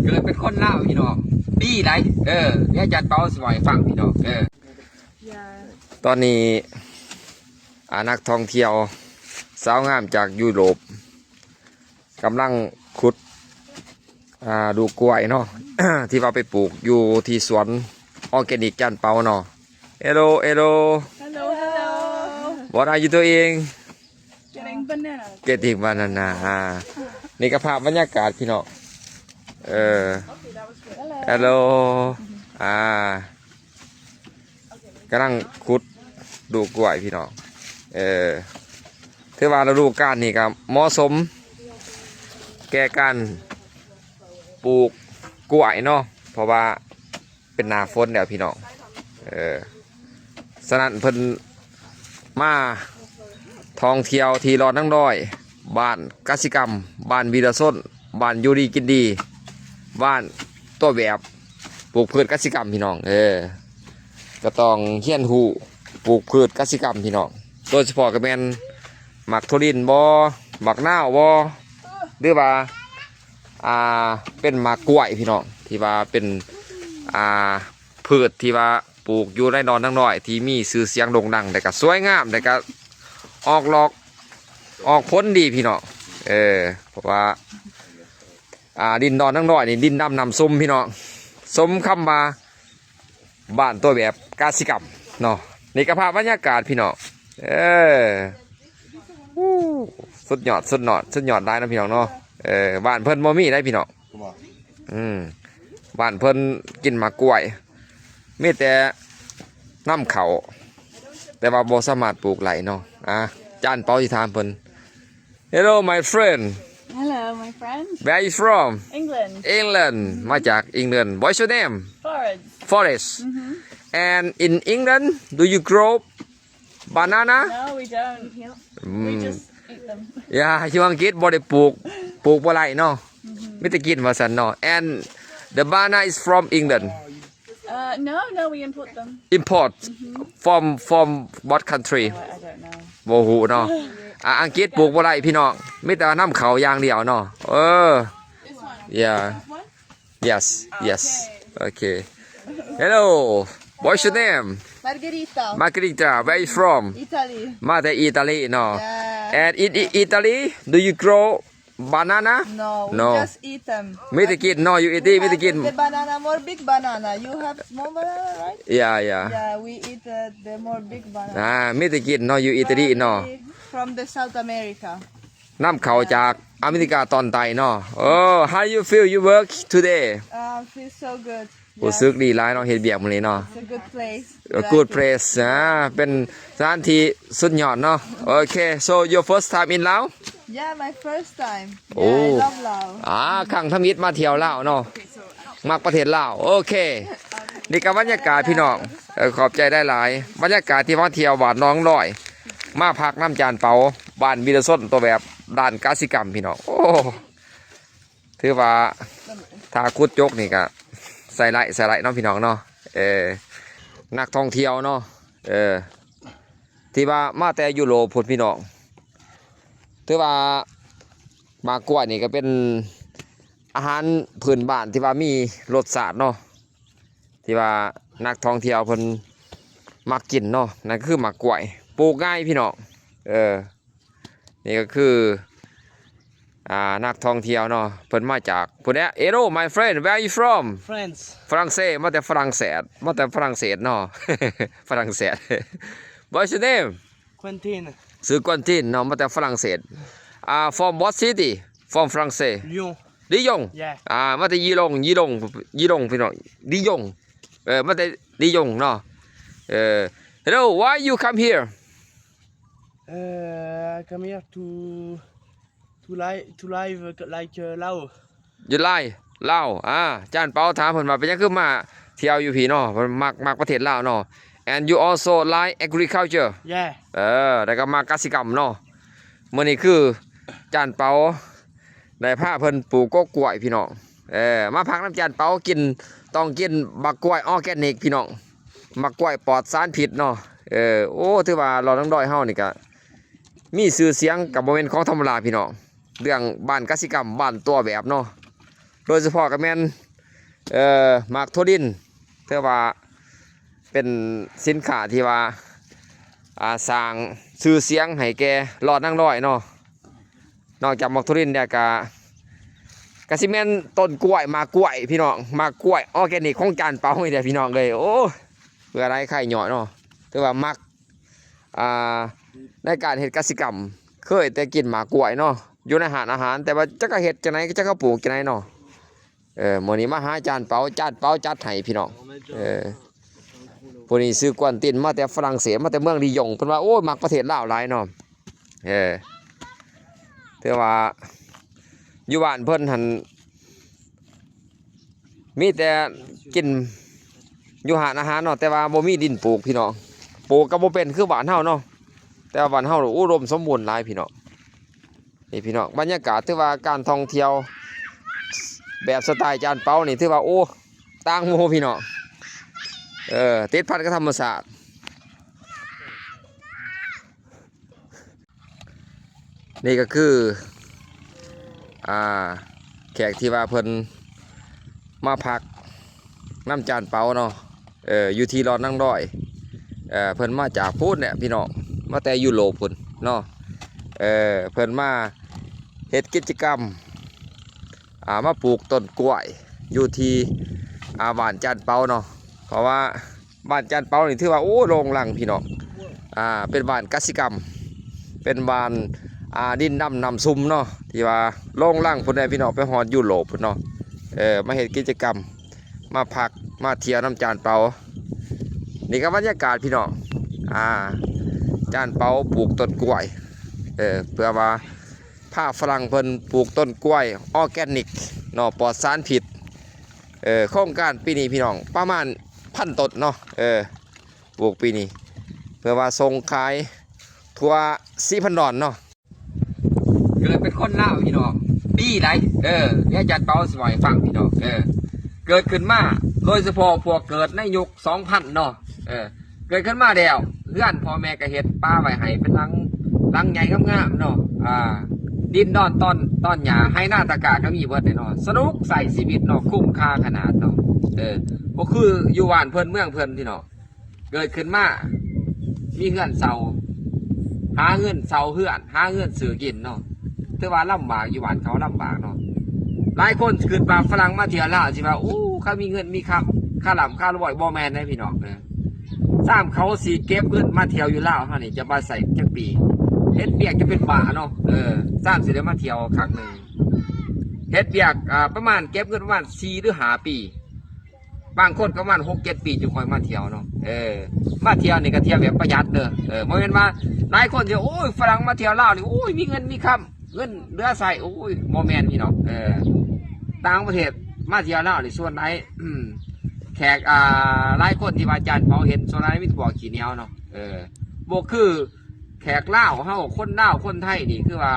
ເກີດເປັນຄົນລາວພີ່ນ້ອງ ດີໄດ໋. ເອີ ດຽວອາຈານເປົາຊິເວົ້າໃຫ້ຟັງພີ່ນ້ອງ. ເອີ ຕອນນີ້ ອາ ນັກທ່ອງທ່ຽວສາວງາມຈາກຢູໂຣບ ກຳລັງຂຸດ ອ່າ ດູກກ້ວຍເນາະ ທີ່ວ່າໄປປູກຢູ່ທີ່ສວນອໍແກນິກຈານເປົາເນາະ. Hello, hello. Hello, hello. What are you doing? Getting banana. Getting banana. ອ່າ ນີ້ກໍພາບບັນຍາກາດພີ່ນ້ອງ. ເອີ Hello. ອ່າ ກຳລັງຂຸດດູກກ້ວຍພີ່ນ້ອງ. ເອີ ຖືວ່າລະດູການນີ້ກໍເໝາະສົມແກ່ການປູກກ້ວຍເນາະ ເພາະວ່າເປັນໜ້າຝົນແລ້ວພີ່ນ້ອງ. ເອີ ສະນັ້ນເພິ່ນມາທ່ອງທ່ຽວທີ່ດອນນາງນ້ອຍ ບ້ານກະສິກຳ ບ້ານວິລະຊົນ ບ້ານຢູ່ດີກິນດີ ບ້ານຕົວແບບ ປູກພືດກະສິກຳພີ່ນ້ອງ. ເອີ ກໍຕ້ອງຮຽນຮູ້ປູກພືດກະສິກຳພີ່ນ້ອງ ໂດຍສະເພາະກໍແມ່ນໝາກຖົ່ວລິນບໍ ໝາກນາວບໍ ຫຼືວ່າ ອ່າ ເປັນໝາກກ້ວຍພີ່ນ້ອງ ທີ່ວ່າເປັນ ອ່າ ພືດທີ່ວ່າປູກຢູ່ໃນດອນນາງນ້ອຍ ທີ່ມີຊື່ສຽງໂດ່ງດັງ ແລ້ວກໍສວຍງາມ ແລ້ວກໍອອກດອກອອກຜົນດີພີ່ນ້ອງ. ເອີ ເພາະວ່າ ອ່າ ດິນດອນນາງນ້ອຍນີ້ດິນດຳນ້ຳຊຸ່ມພີ່ນ້ອງ ສົມຄຳວ່າບ້ານຕົວແບບກະສິກຳເນາະ. ນີ້ກໍພາບບັນຍາກາດພີ່ນ້ອງ. ເອີ ສຸດຍອດ ສຸດຍອດ ສຸດຍອດຫຼາຍເນາະພີ່ນ້ອງເນາະ. ເອີ ບ້ານເພິ່ນບໍ່ມີໄດ໋ພີ່ນ້ອງ. ອືມ ບ້ານເພິ່ນກິນໝາກກ້ວຍ ມີແຕ່ນຳເຂົ້າ ແຕ່ວ່າບໍ່ສາມາດປູກໄດ້ເນາະ. ອາ ຈານເປົາຊິຖາມເພິ່ນ. Hello, my friend. Hello, my friend. Where are you from? England. England. ມາຈາກ England. What's your name? Florence. Florence. And in England, do you grow banana? No, we don't. We just eat them. ຢ່າ ຢູ່ອັງກິດບໍ່ໄດ້ປູກ ປູກບໍ່ໄດ້ເນາະ ມີແຕ່ກິນວ່າຊັ້ນເນາະ. And the banana is from England. Uh, no, no, we import them. Import from, from what country? Oh, I don't know. ບໍ່ຮູ້ເນາະ. ອ່າ ອັງກິດປູກບໍ່ໄດ້ພີ່ນ້ອງ ມີແຕ່ນຳເຂົ້າຢ່າງດຽວເນາະ. ເອີ This one. Yeah. This one? Yes, yes. Okay. Hello. What's your name? Margherita. Margherita, where you from? Italy. ມາແຕ່ອີຕາລີເນາະ. Yeah. And in I-, Italy, do you grow banana? No, we just eat them. ມີແຕ່ກິນເນາະ ຢູ່ອີຕາລີ ມີແຕ່ກິນ. The banana, more big banana. You have small banana, right? Yeah, yeah. Yeah, we eat, uh, the more big banana. ອ່າ ມີແຕ່ກິນເນາະ ຢູ່ອີຕາລີເນາະ. From the South America. ນຳເຂົ້າຈາກອາເມລິກາຕອນໃຕ້ເນາະ. ເອີ How you feel you work today? Uh, feel so good. ຮູ້ສຶກດີຫຼາຍເນາະ ເຮັດວຽກມື້ນີ້ເນາະ. It's a good place. A good place. ອ່າ ເປັນສະຖານທີ່ສຸດຍອດເນາະ. Okay, so your first time in Laos? Yeah, my first time. ໂອ້ Yeah, I love Laos. ອ່າ ຄັ້ງທຳອິດມາທ່ຽວລາວເນາະ ມັກປະເທດລາວ. ໂອເຄ ນີ້ກໍບັນຍາກາດພີ່ນ້ອງ. ເອີ ຂອບໃຈຫຼາຍໆ ບັນຍາກາດທີ່ມາທ່ຽວບ້ານໜອງນ້ອຍ ມາພັກນຳຈານເປົາ ບ້ານວິລະຊົນ ຕົວແບບດ້ານກະສິກຳພີ່ນ້ອງ. ໂອ້ ຖືວ່າຖ້າຂຸດຈົກນີ້ກະໃສ່ໄດ້ ໃສ່ໄດ້ເນາະພີ່ນ້ອງເນາະ. ເອີ ນັກທ່ອງທ່ຽວເນາະ ເອີ ທີ່ວ່າມາແຕ່ຢູໂຣບພຸ້ນພີ່ນ້ອງ. ຖືວ່າໝາກກ້ວຍນີ້ກໍເປັນອາຫານພື້ນບ້ານທີ່ວ່າມີລົດຊາດເນາະ ທີ່ວ່ານັກທ່ອງທ່ຽວເພິ່ນມັກກິນເນາະ. ນັ້ນກໍຄືໝາກກ້ວຍ ປູກງ່າຍພີ່ນ້ອງ. ເອີ ນີ້ກໍຄື ອ່າ ນັກທ່ອງທ່ຽວເນາະ ເພິ່ນມາຈາກພຸ້ນແຫຼະ. Hello, my friend, where are you from? France. ຝຣັ່ງເສດ ມາແຕ່ຝຣັ່ງເສດ ມາແຕ່ຝຣັ່ງເສດເນາະ ຝຣັ່ງເສດ. What's your name? Quentin. ຊື່ Quentin ເນາະ ມາແຕ່ຝຣັ່ງເສດ. ອ່າ From what city? From France. Lyon. Lyon. Yeah. ອ່າ ມາແຕ່ Lyon, Lyon, Lyon ພີ່ນ້ອງ Lyon. ເອີ ມາແຕ່ Lyon ເນາະ. ເອີ Hello, why you come here? Uh, I come here to, to li-, to live like, uh, Lao. You like Lao? ອ່າ ຈານເປົາຖາມເພິ່ນວ່າເປັນຫຍັງຄືມາທ່ຽວຢູ່ພີ້ເນາະ ເພິ່ນມັກ ມັກປະເທດລາວເນາະ. And you also like agriculture? Yeah. ເອີ ແລ້ວກໍມັກກະສິກຳເນາະ. ມື້ນີ້ຄືຈານເປົາ ໄດ້ພາເພິ່ນປູກກົກກ້ວຍພີ່ນ້ອງ. ເອີ ມາພັກນຳຈານເປົາ ກິນ ຕ້ອງກິນບັກກ້ວຍອໍແກນິກພີ່ນ້ອງ ບັກກ້ວຍປອດສານພິດເນາະ. ເອີ ໂອ້ ຖືວ່າລອດນ້ອງດອຍເຮົານີ້ກະມີຊື່ສຽງ ກະບໍ່ແມ່ນຂອງທຳມະດາພີ່ນ້ອງ ເລື່ອງບ້ານກະສິກຳ ບ້ານຕົວແບບເນາະ. ໂດຍສະເພາະກໍແມ່ນ ເອີ ໝາກຖົ່ວດິນ ຖືວ່າເປັນສິນຄ້າທີ່ວ່າ ອ່າ ສ້າງຊື່ສຽງໃຫ້ແກ່ລອດນາງລອຍເນາະ. ນອກຈາກໝາກຖົ່ວດິນແລ້ວກະ ກະຊິແມ່ນຕົ້ນກ້ວຍ ໝາກກ້ວຍພີ່ນ້ອງ ໝາກກ້ວຍອໍແກນິກຂອງຈານເປົານີ້ແຫຼະພີ່ນ້ອງເອີຍ. ໂອ້ ເບື່ອຫຼາຍໄຄຍ້ອຍເນາະ ຖືວ່າມັກ ອ່າ ໃນການເຮັດກະສິກຳ ເຄີຍແຕ່ກິນໝາກກ້ວຍເນາະ ຢູ່ໃນຮ້ານອາຫານ ແຕ່ວ່າຈັກເຂົາເຮັດຈັ່ງໃດ ຈັກເຂົາປູກຈັ່ງໃດເນາະ. ເອີ ມື້ນີ້ມາຫາຈານເປົາ ຈານເປົາຈັດໃຫ້ພີ່ນ້ອງ. ເອີ ຜູ້ນີ້ຊື່ກວນຕິນ ມາແຕ່ຝຣັ່ງເສດ ມາແຕ່ເມືອງລີຢອງ ເພິ່ນວ່າ ໂອ້ຍ ມັກປະເທດລາວຫຼາຍເນາະ. ເອີ ຖືວ່າຢູ່ບ້ານເພິ່ນຫັ້ນ ມີແຕ່ກິນຢູ່ຮ້ານອາຫານເນາະ ແຕ່ວ່າບໍ່ມີດິນປູກພີ່ນ້ອງ ປູກກໍບໍ່ເປັນຄືບ້ານເຮົາເນາະ. ແຕ່ວ່າບ້ານເຮົາອຸດົມສົມບູນຫຼາຍພີ່ນ້ອງ. ນີ້ພີ່ນ້ອງ ບັນຍາກາດ ຖືວ່າການທ່ອງທ່ຽວແບບສະໄຕລ໌ຈານເປົານີ້ ຖືວ່າ ໂອ້ ຕ່າງໝູ່ພີ່ນ້ອງ. ເອີ ຕິດພັນກັບທຳມະຊາດ. ນີ້ກໍຄື ອ່າ ແຂກທີ່ວ່າເພິ່ນມາພັກນຳຈານເປົາເນາະ ເອີ ຢູ່ທີ່ລອດນາງລອຍ. ເອີ ເພິ່ນມາຈາກພຸ້ນແຫຼະພີ່ນ້ອງ ມາແຕ່ຢູໂຣບພຸ້ນເນາະ. ເອີ ເພິ່ນມາເຮັດກິດຈະກຳ ອ່າ ມາປູກຕົ້ນກ້ວຍຢູ່ທີ່ ອ່າ ບ້ານຈານເປົາເນາະ ເພາະວ່າບ້ານຈານເປົານີ້ຖືວ່າ ໂອ້ ໂລ່ງລັງພີ່ນ້ອງ. ອ່າ ເປັນບ້ານກະສິກຳ ເປັນບ້ານ ອ່າ ດິນດຳນ້ຳຊຸ່ມເນາະ ທີ່ວ່າໂລ່ງລັງພຸ້ນແຫຼະພີ່ນ້ອງ ໄປຮອດຢູໂຣບພຸ້ນເນາະ. ເອີ ມາເຮັດກິດຈະກຳ ມາພັກ ມາທ່ຽວນຳຈານເປົາ. ນີ້ກໍບັນຍາກາດພີ່ນ້ອງ ອ່າ ຈານເປົາປູກຕົ້ນກ້ວຍ ເອີ ເພື່ອວ່າ ພາຝຣັ່ງເພິ່ນປູກຕົ້ນກ້ວຍອໍແກນິກເນາະ ປອດສານພິດ. ເອີ ໂຄງການປີນີ້ພີ່ນ້ອງ ປະມານພັນຕົ້ນເນາະ ເອີ ປູກປີນີ້ ເພື່ອວ່າສົ່ງຂາຍທົ່ວສີພັນດອນເນາະ. ເກີດເປັນຄົນລາວພີ່ນ້ອງ ປີໃດ ເອີ ດຽວອາຈານເປົາຊິເວົ້າໃຫ້ຟັງພີ່ນ້ອງ. ເອີ ເກີດຂຶ້ນມາ ໂດຍສະເພາະພວກເກີດໃນຍຸກສອງພັນເນາະ ເອີ ເກີດຂຶ້ນມາແລ້ວ ເຮືອນພໍ່ແມ່ກໍເຮັດປະໄວ້ໃຫ້ເປັນຫຼັງ ຫຼັງໃຫຍ່ງາມໆເນາະ. ອ່າ ດິນດອນຕອນ ຕອນຫຍ້າ ໄຮ່ນາຕາກ້າກໍມີເບິດເດເນາະ ສະໜຸກໃຊ້ຊີວິດເນາະ ຄຸ້ມຄ່າຂະໜາດເນາະ. ເອີ ບໍ່ຄືຢູ່ບ້ານເພິ່ນເມືອງເພິ່ນພີ່ນ້ອງ ເກີດຂຶ້ນມາມີເຮືອນເຊົ່າ ຫາເງິນເຊົ່າເຮືອນ ຫາເງິນຊື້ກິນເນາະ. ຖືວ່າລຳບາກ ຢູ່ບ້ານເຂົາລຳບາກເນາະ. ຫຼາຍຄົນຄິດວ່າຝຣັ່ງມາທ່ຽວລາວຊິວ່າ ໂອ້ ເຂົາມີເງິນມີຄຳ ຄ່າລ່ຳຄ່າລວຍ ບໍ່ແມ່ນເດ້ພີ່ນ້ອງເອີ. ຊ້ຳເຂົາຊິເກັບເງິນມາທ່ຽວຢູ່ລາວເຮົານີ້ ຈະມາໃຊ້ຈັກປີ ເຮັດວຽກຈະເປັນບ້າເນາະ. ເອີ ຊ້ຳຊິໄດ້ມາທ່ຽວຄັ້ງໜຶ່ງ ເຮັດວຽກ ອ່າ ປະມານ ເກັບເງິນປະມານສີ່ຫຼືຫ້າປີ ບາງຄົນກໍປະມານຫົກເຈັດປີຈຶ່ງຄ່ອຍມາທ່ຽວເນາະ. ເອີ ມາທ່ຽວນີ້ກໍທ່ຽວແບບປະຢັດເດີ. ເອີ ບໍ່ແມ່ນວ່າຫຼາຍຄົນຊິ ໂອ້ຍ ຝຣັ່ງມາທ່ຽວລາວນີ້ ໂອ້ຍ ມີເງິນມີຄຳ ເງິນເຫຼືອໃຊ້ ໂອ້ຍ ບໍ່ແມ່ນພີ່ນ້ອງ. ເອີ ຕ່າງປະເທດມາທ່ຽວລາວນີ້ ສ່ວນຫຼາຍ ແຂກ ອ່າ ຫຼາຍຄົນທີ່ວ່າອາຈານເປົາເຫັນ ສ່ວນຫຼາຍມີແຕ່ພວກຂີ້ໜຽວເນາະ. ເອີ ບໍ່ຄື ແຂກລາວເຮົາ ຄົນລາວຄົນໄທນີ້ຄືວ່າ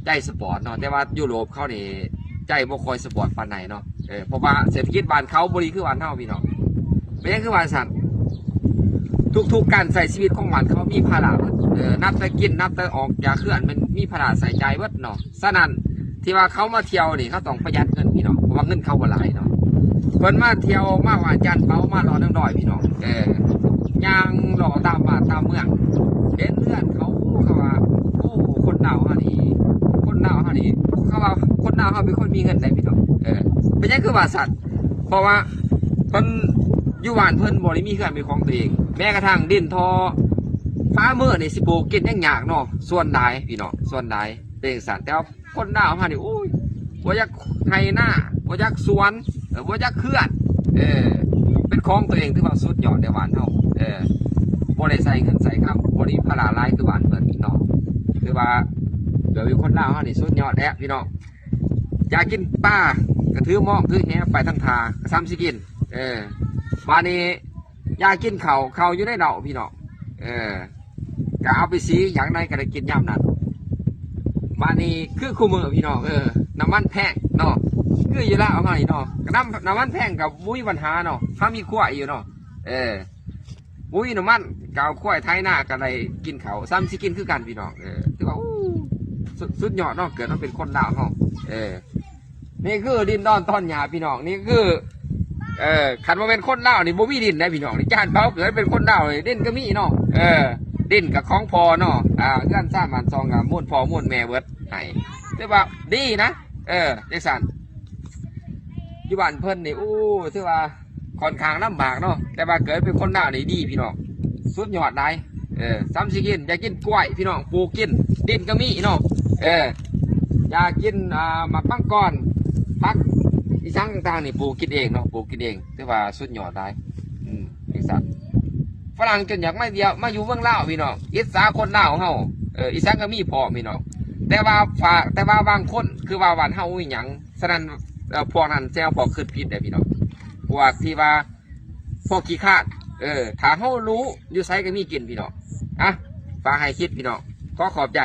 ໃຈສະປອດເນາະ ແຕ່ວ່າຢູໂຣບເຂົານີ້ໃຈບໍ່ຄ່ອຍສະປອດປານໃດເນາະ. ເອີ ເພາະວ່າເສດຖະກິດບ້ານເຂົາບໍ່ດີຄືບ້ານເຮົາພີ່ນ້ອງ. ເປັນຫຍັງຄືວ່າຊັ້ນ? ທຸກໆການໃຊ້ຊີວິດຂອງບ້ານເຂົາມີພາລະເບິດ. ເອີ ນັບແຕ່ກິນ ນັບແຕ່ອອກຈາກເຮືອນ ມັນມີພາລະໃຊ້ຈ່າຍເບິດເນາະ. ສະນັ້ນ ທີ່ວ່າເຂົາມາທ່ຽວນີ້ ເຂົາຕ້ອງປະຢັດເງິນພີ່ນ້ອງ ເພາະວ່າເງິນເຂົາບໍ່ຫຼາຍເນາະ. ເພິ່ນມາທ່ຽວມາຫວານຈານເປົາ ມາຫຼໍ່ນາງດອຍພີ່ນ້ອງ. ເອີ ຍ່າງເລາະຕາມບ້ານຕາມເມືອງ ເຫັນເຮືອນເຂົາ ເຂົາວ່າ ໂອ້ ຄົນລາວເຮົານີ້ ຄົນລາວເຮົານີ້ ເຂົາວ່າຄົນລາວເຮົາເປັນຄົນມີເງິນໄດ໋ພີ່ນ້ອງ. ເອີ ເປັນຫຍັງຄືວ່າຊັ້ນ? ເພາະວ່າເພິ່ນຢູ່ບ້ານເພິ່ນບໍ່ໄດ້ມີເຮືອນເປັນຂອງຕົວເອງ ແມ້ກະທັ່ງດິນທໍ່ຟາເມີນີ້ຊິປູກກິນຍັງຍາກເນາະ. ສ່ວນຫຼາຍພີ່ນ້ອງ ສ່ວນຫຼາຍເປັນຈັ່ງຊັ້ນ ແຕ່ວ່າ ຄົນລາວເຮົານີ້ ໂອ້ຍ ບໍ່ຢາກໄຮ່ນາ ບໍ່ຢາກສວນ ເອີ ບໍ່ຢາກເຮືອນ ເອີ ເປັນຂອງຕົວເອງ ຖືວ່າສຸດຍອດໃນບ້ານເຮົາ. ເອີ ບໍ່ໄດ້ໃຊ້ເງິນໃຊ້ຄຳ ບໍ່ໄດ້ມີພາລະຫຼາຍຄືບ້ານເພິ່ນເນາະ. ຖືວ່າ ເກີດເປັນຄົນລາວເຮົານີ້ສຸດຍອດແລ້ວພີ່ນ້ອງ. ຢາກກິນປາ ກໍຖືໝອງຖືແຫໄປທາງທ່າ ກໍສ່ຳຊິກິນ. ເອີ ບາດນີ້ ຢາກກິນເຂົ້າ ເຂົ້າຢູ່ໃນເລົ້າພີ່ນ້ອງ. ເອີ ກໍເອົາໄປສີ ຢາກໄດ້ກໍໄດ້ກິນຍາມນັ້ນ. ບາດນີ້ຄືຄູ່ມື້ພີ່ນ້ອງ ເອີ ນ້ຳມັນແພງເນາະ ຄືຢູ່ລາວເຮົານີ້ເນາະ ກໍນ້ຳ ນ້ຳມັນແພງກໍບໍ່ມີບັນຫາເນາະ ເຮົາມີຄວາຍຢູ່ເນາະ. ເອີ ບໍ່ມີນ້ຳມັນ ກໍເອົາຄວາຍໄຖນາກໍໄດ້ກິນເຂົ້າ ສ່ຳຊິກິນຄືກັນພີ່ນ້ອງ. ເອີ ຖືວ່າ ໂອ້ ສຸດ ສຸດຍອດເນາະ ເກີດມາເປັນຄົນລາວເຮົາ. ເອີ ນີ້ຄືດິນດອນຕອນຫຍ້າພີ່ນ້ອງ ນີ້ຄື ເອີ ຄັນບໍ່ແມ່ນຄົນລາວນີ້ບໍ່ມີດິນໄດ໋ພີ່ນ້ອງ ນີ້ຈານເຜົາເກີດເປັນຄົນລາວນີ້ດິນກໍມີເນາະ ເອີ ດິນກໍຂອງພໍ່ເນາະ ອ່າ ເຮືອນຊານບ້ານຊ່ອງກໍມູນພໍ່ມູນແມ່ເບິດໃຫ້ ຖືວ່າດີນະ ເອີ ຈັ່ງຊັ້ນ ຢູ່ບ້ານເພິ່ນນີ້ ໂອ້ ຖືວ່າຂ້ອນຂ້າງລຳບາກເນາະ ແຕ່ວ່າເກີດເປັນຄົນລາວນີ້ດີພີ່ນ້ອງ ສຸດຍອດຫຼາຍ ເອີ ສ່ຳຊິກິນ ຢາກກິນກ້ວຍພີ່ນ້ອງ ປູກກິນ ດິນກໍມີເນາະ ເອີ ຢາກກິນ ອ່າ ໝາກມັງກອນ ຜັກອີ່ຫຍັງຕ່າງໆນີ້ປູກກິນເອງເນາະ ປູກກິນເອງ ຖືວ່າສຸດຍອດຫຼາຍ ອືມ ຈັ່ງຊັ້ນ ຝຣັ່ງຈົນຢາກມາດຽວ ມາຢູ່ເມືອງລາວພີ່ນ້ອງ ອິດສາຄົນລາວເຮົາ ເອີ ອີ່ຫຍັງກໍມີພ້ອມພີ່ນ້ອງ ແຕ່ວ່າຝາກ ແຕ່ວ່າບາງຄົນ ຄືວ່າບ້ານເຮົາອີ່ຫຍັງ ສະນັ້ນ ເອີ ພວກນັ້ນແຊວພວກຄິດຜິດເດ້ພີ່ນ້ອງ ພວກທີ່ວ່າ ພວກຂີ້ຄ້ານ ເອີ ຖ້າເຮົາຮູ້ ຢູ່ໃສກໍມີກິນພີ່ນ້ອງ ອ່ະ ຝາກໃຫ້ຄິດພີ່ນ້ອງ ຂໍຂອບໃຈ.